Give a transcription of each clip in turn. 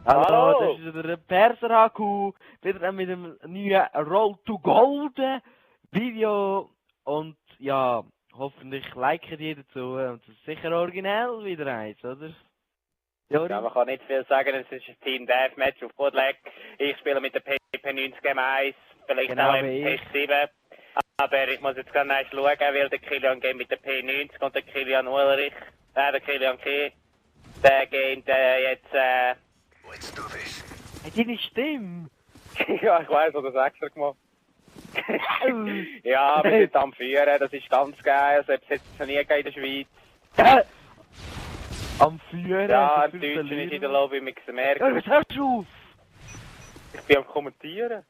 Hallo, das ist wieder der Perser HQ, wieder mit einem neuen Roll to Gold Video und ja, hoffentlich liken die dazu und das ist sicher originell wieder eins, oder? Ja, man kann nicht viel sagen, es ist ein Team Deathmatch auf Bootleg. Ich spiele mit der PP90 vielleicht Genau auch mit P7. Aber ich muss jetzt gerne schauen, weil der Kilian geht mit der P90 und der Kilian Ulrich, der Kilian K, der geht jetzt Hey, deine Stimme! ja, ich weiss, was er extra gemacht. Ja, wir sind am Führen, das ist ganz geil, also es jetzt noch nie gegeben in der Schweiz. Am Führen? Ja, im Deutschen ist in der Lobby mit gemerkt. Ja, was hörst du auf? Ich bin am Kommentieren.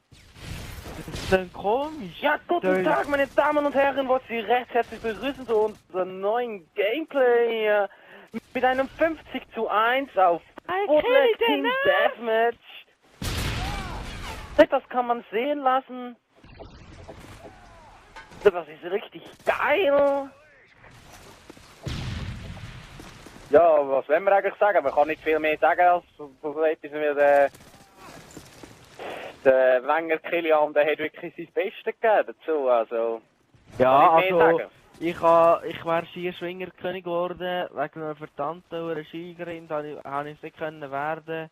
Das ist dann komisch. Ja, guten Tag, meine Damen und Herren, wollte Sie recht herzlich begrüßen zu unserem neuen Gameplay mit einem 50:1 auf Bootleg Team Deathmatch. Das kann man sehen lassen. Das ist richtig geil. Ja, was wollen wir eigentlich sagen? Man kann nicht viel mehr sagen als so etwas wie der Wenger Kilian, der hat wirklich sein Bestes gegeben dazu, also... Ja, also, ich wäre Skierschwingerkönig geworden, wegen einer verdammten Skigrind, habe ich es nicht können werden.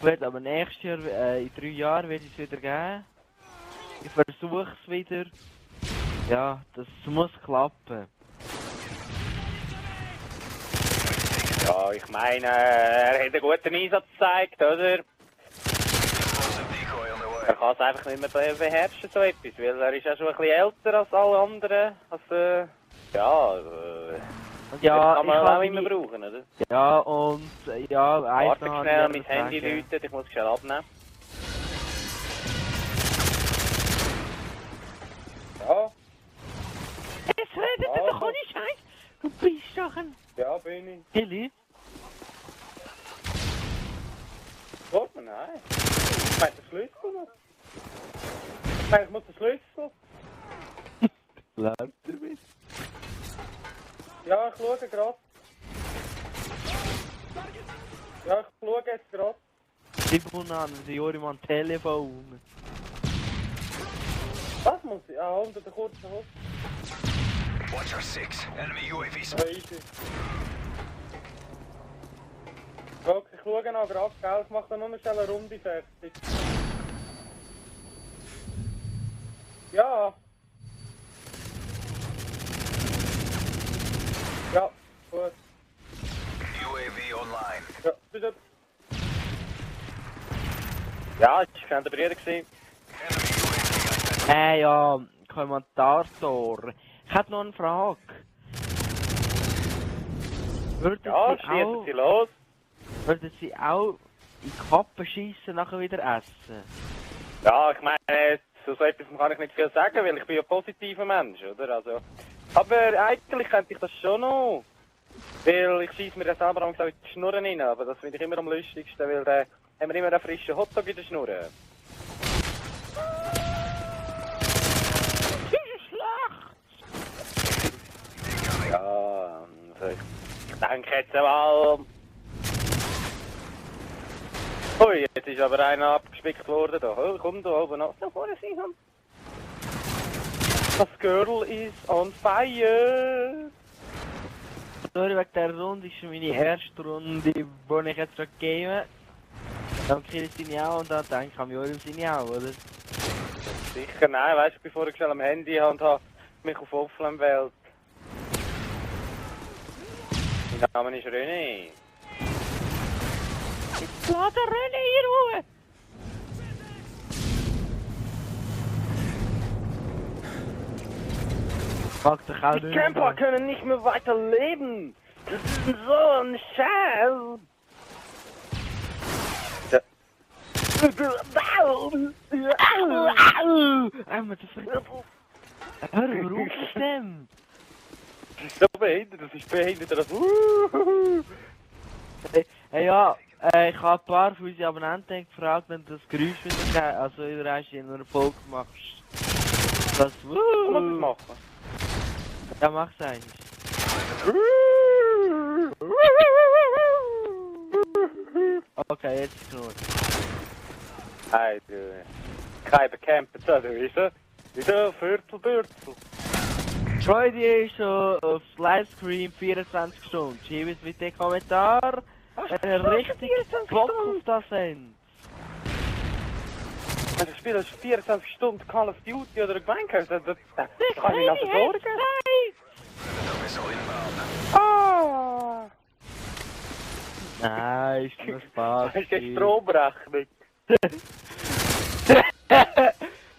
Aber nächstes Jahr, in 3 Jahren, wird es wieder geben. Ich versuche es wieder. Ja, das muss klappen. Ja, ich meine, er hat einen guten Einsatz gezeigt, oder? Er kann es einfach nicht mehr beherrschen, so etwas, weil er ist ja schon ein bisschen älter als alle anderen. Also, ja, das kann man auch immer brauchen, oder? Ja, und ja, warte schnell, mein Handy läutet, ich muss schnell abnehmen. Ja? Es redet doch auch nicht Scheiß! Du bist doch ein... Ja, bin ich. Hilly? Warte mal, nein. Ich meine den Schlüssel noch. Ich meine, ich muss den Schlüssel. Lernt ihr mich? Ja, ich schaue gerade. Ja, ich schaue jetzt gerade. Ich an, der Jorimann Telefon. Was muss ich? Ah, unter der kurzen Hose. Watch our 6. Enemy UAVs. Ja, easy. Okay, ich schaue noch gerade, gell? Ich mache dann nur schnell eine Runde fertig. Ja. Ja, gut. UAV online. Ja, bitte. Ja, ich war der Bruder gewesen. Hey, ja, Kommentator. Ich hätte noch eine Frage. Ja, schießen Sie los. Würden Sie auch in die Kappe schiessen, nachher wieder essen? Ja, ich meine, zu so etwas kann ich nicht viel sagen, weil ich bin ja ein positiver Mensch, oder? Also, aber eigentlich könnte ich das schon noch. Weil ich schieße mir ja selber in die Schnurren rein, aber das finde ich immer am lustigsten, weil da haben wir immer einen frischen Hotdog in der Schnurren. Ja, also ich denke jetzt mal... Ui, jetzt ist aber einer abgespickt worden da. Oh, komm da oben an. Da vorne sind wir. Das Girl is on fire. Sorry, wegen der Runde ist meine erste Runde, die ich jetzt schon gegeben habe. Dann kriege ich seine auch und dann denke ich, am Jorim seine auch, oder? Sicher, nein, weißt du, ich bin vorher schnell am Handy und habe mich auf Offline wählt. Mein Name ist René. Lass den René in Ruhe! Mag dich auch Die Camper können nicht mehr weiter leben! Das ist so ein Scheiß! Hör auf mit dem! Das ist so behindert, das ist behindert, das Hey, ja, ich habe ein paar von unseren Abonnenten gefragt, wenn du das Geräusch wieder, also wieder in einer Folge machst. Das muss ich machen? Ja, mach's eigentlich. Okay, jetzt ist genug. Hey, du. Kein Camper, oder wieso? Wieso Viertelbürzel? Schau dir schon aufs Livestream 24 Stunden. Schreib es mit den Kommentar, wenn ihr richtig Bock auf das habt. Wenn du spielst 24 Stunden Call of Duty oder Minecraft, das kann ich nicht verfolgen. Missile inbound. Ah! Nein, ist nur Spaß. Das ist eine Stromrechnung.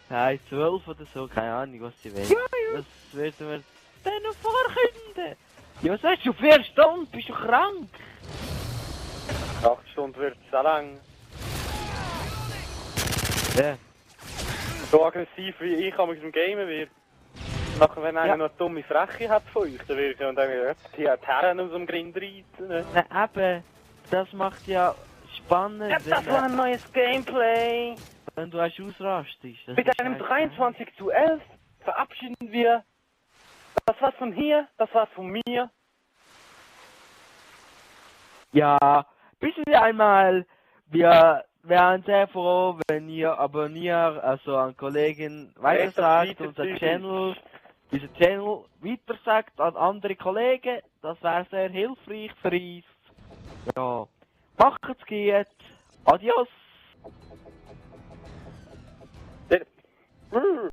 Nein, 12 oder so, keine Ahnung, was sie wollen. Das werden wir dann noch vorkünden. Ja, was hast du? 4 Stunden? Bist du krank? 8 Stunden wird es so lang. Ja. So aggressiv wie ich am Gamen wird. Nachher, wenn einer Ja. noch eine dumme Freche hat von euch, dann würde ich und dann die Herren aus dem Grind reißen. Ne? Na eben, das macht ja spannend, Das war ein neues Gameplay. wenn du ausrastest. Das Mit ist einem halt- 23:11 verabschieden wir. Das war's von hier, das war's von mir. Ja, bis einmal, wir wären sehr froh, wenn ihr abonniert, also an Kollegen weitersagt, unser Channel weitersagt an andere Kollegen, das wäre sehr hilfreich für uns. Ja, macht's gut, adios!